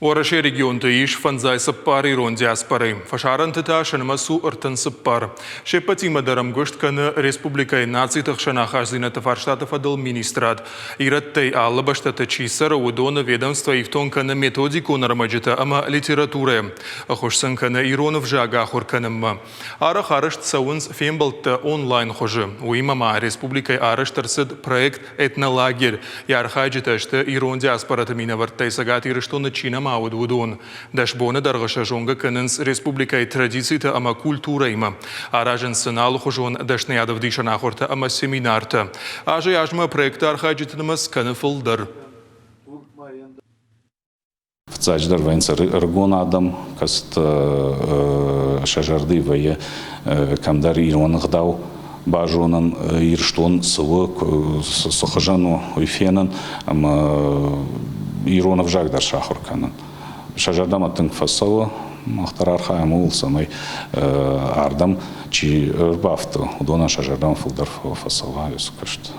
Уӕрӕсейы регионты ис 54 ирон диаспорӕйы, фӕсарӕнты та сӕ нымӕц у 34. Се ппӕтимӕ дӕр ӕмгуыст кӕны республикӕйы нациты хсӕн ахастдзинӕдты фарстаты фӕдыл министрад. Ирӕттӕй алы бӕстӕты чи цӕры, уыдоны ведомство ифтонг кӕны методикон ӕрмӕджытӕ ӕмӕ литературӕйӕ. Ӕххуыс сын кӕны ирон ӕвзаг ахуыр кӕнынмӕ. Арӕх арӕзт цӕуынц фембӕлдтӕ онлайн хуызы. Уыимӕ ма республикӕйы арӕзт ӕрцыд проект «Этнолагерь». Йӕ архайджытӕ сты ирон диаспораты минӕвӕрттӕй Цӕгат Ирыстоны чи нӕма уыд, уыдон. 10 боны дӕргъы сӕ зонгӕ кӕнынц республикӕйы традицитӕ ӕмӕ культурӕимӕ. Аразынц сын алыхуызон дӕсныйадӕвдисӕн ахуыртӕ ӕмӕ семинартӕ. Азӕй-азмӕ проекты архайджыты нымӕц кӕны фылдӕр. Фыццаджыдӕр вӕййынц ӕрыгон адӕм, кӕцыты сӕ зӕрдӕйы вӕййы кӕмдӕр ирон ӕгъдау базонын, Ирыстон цы у, цы хуызӕн у, уый фенын ӕмӕ ирон ӕвзаг дӕр сахуыр кӕнын. Сӕ зӕрдӕмӕ тынг фӕцӕуы, мах дӕр архайӕм ууыл, цӕмӕй ардӕм чи ӕрбафты, уыдонӕн сӕ зӕрдӕмӕ фылдӕр фӕцӕуа уыцы куыст.